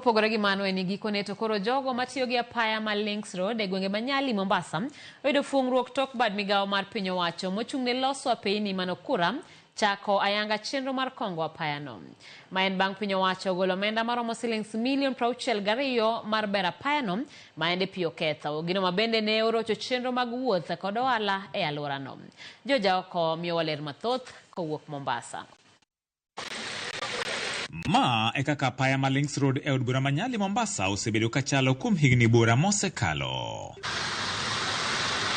Kopogore gi mano, en gikone to koro jogo matiyo gi apaya ma Links Road e gwenge ma Nyali, Mombasa, oyudo fuong'ruok tok bad migawo mar piny owacho mochung' ne loso apeyni mano KURA chako ayanga chenro mar kongo apayano. Ma en bang' piny owacho golo omenda maromo silings milion 62 mar bero apayano ma ende pi oketho. Gino ma bende ne orocho chenro mag wuoth kod ohala e alworano. Jojaoko miyowa ler mathoth kowuok Mombasa. Ma e kaka apaya ma Links Road e od bura ma Nyali, Mombasa, osebedo kachalo kuom higni buora mosekalo.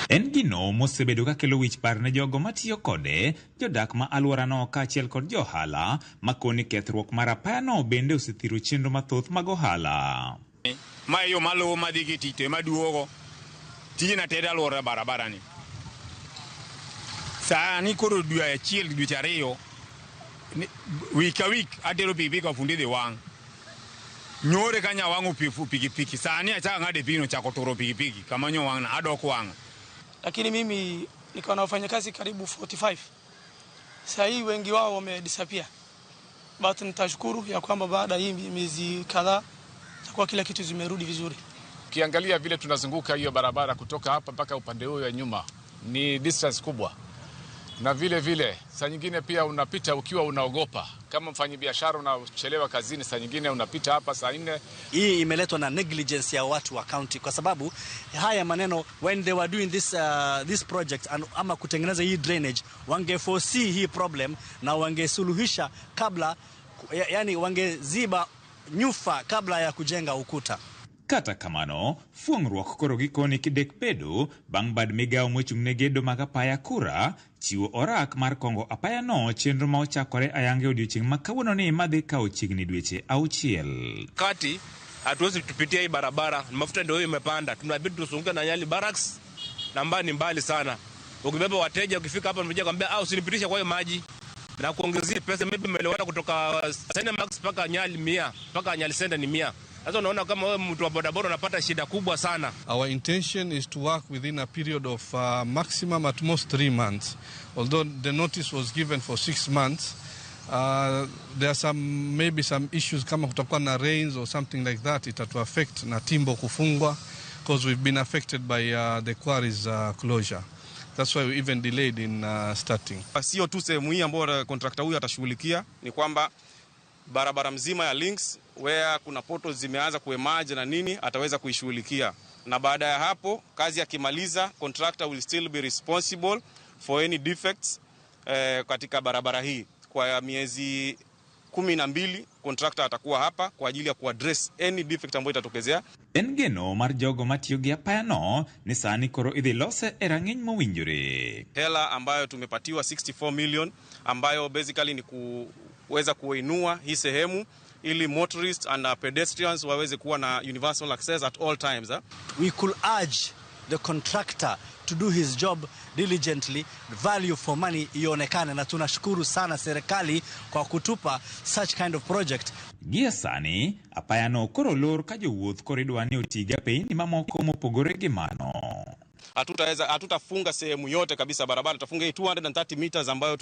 En gino mosebedo kakelo wich bar ne jogo matiyo kode, jodak ma alworano kaachiel kod jo ohala makoni kethruok mar apayano bende osethiro chenro mathoth mag ohala. Ma e yo maluwo madhi gi tich to ema duogo. Tijena te aluora barabara ni. Sani koro dwe achiel, dweche 2, week ka week atero pikipiki ka fundi dhi wang'. Nyore ka nyawang'o pikipiki. Sani achako ng'ado e pigno chako turo pikipiki kama nyowang'na adok wang'o. Lakini mimi niko na wafanyakazi karibu 45. Saa hii wengi wao wame disappear. But nitashukuru ya kwamba baada hii miezi kadhaa itakuwa kila kitu zimerudi vizuri. Ukiangalia vile tunazunguka hiyo barabara kutoka hapa mpaka upande huo ya nyuma ni distance kubwa, na vile vile saa nyingine pia unapita ukiwa unaogopa. Kama mfanyabiashara unachelewa kazini, saa nyingine unapita hapa saa 4. Hii imeletwa na negligence ya watu wa county, kwa sababu haya maneno, when they were doing this project and, ama kutengeneza hii drainage, wange foresee hii problem na wangesuluhisha kabla, yani wangeziba nyufa kabla ya kujenga ukuta. Kata kamano, fuong'ruok koro gikoni kidek bedo bang' bad migawo mochung' ne gedo mag apaya KURA chiwo orak mar kongo apayano, chenro ma ochakore ayanga e odiochieng' ma kawuononi madhi kawo chiegni dweche 6. Kati hatuwezi tupitia hii barabara, mafuta ndio hiyo imepanda, tunabidi tuzunguke na Nyali Barracks na ambayo ni mbali sana. Ukibeba wateja, ukifika hapa mteja kwambia, "Ah, usinipitishe kwa hiyo maji," na kuongezea pesa. Maybe umeelewana kutoka Cinemax mpaka Nyali 100, mpaka Nyali Center ni 100. Sasa unaona kama wewe mtu wa bodaboda unapata shida kubwa sana. Our intention is to work within a period of maximum at most 3 months. Although the notice was given for 6 months, there are some maybe some issues kama kutakuwa na rains or something like that, itatu affect na timbo kufungwa, because we've been affected by the quarries closure. That's why we even delayed in starting. Sio tu sehemu hii ambayo contractor huyu atashughulikia, ni kwamba barabara mzima ya Links where kuna potholes zimeanza kuemerge na nini, ataweza kuishughulikia, na baada ya hapo kazi akimaliza, contractor will still be responsible for any defects katika barabara hii kwa miezi 12. Contractor atakuwa hapa kwa ajili ya kuaddress any defect ambayo itatokezea. En geno mar jogo matiyo gi apayano ni sani koro idhi lose e rang'iny mowinjore. Hela ambayo tumepatiwa, 64 million, ambayo basically ni kuweza kuinua hii sehemu ili motorists and pedestrians waweze kuwa na universal access at all times. We could urge the contractor to do his job diligently, value for money ionekane, na tunashukuru sana serikali kwa kutupa such kind of project. Gie sani, apayano koro olor ka jowuoth koro idwa ni oti gi apeyni mamoko mopogore gi mano. Hatutaweza, hatutafunga sehemu yote kabisa barabara, tutafunga hii 230 meters ambayo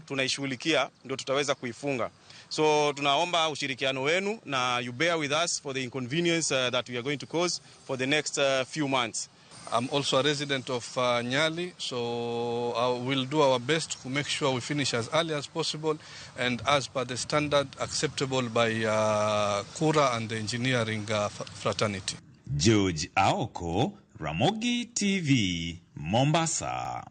tunaishughulikia ndio tutaweza kuifunga. So tunaomba ushirikiano wenu na you bear with us for the inconvenience that we are going to cause for the next few months. I'm also a resident of Nyali, so I will do our best to make sure we finish as early as possible and as per the standard acceptable by KURA and the engineering fraternity. George Aoko, Ramogi TV, Mombasa.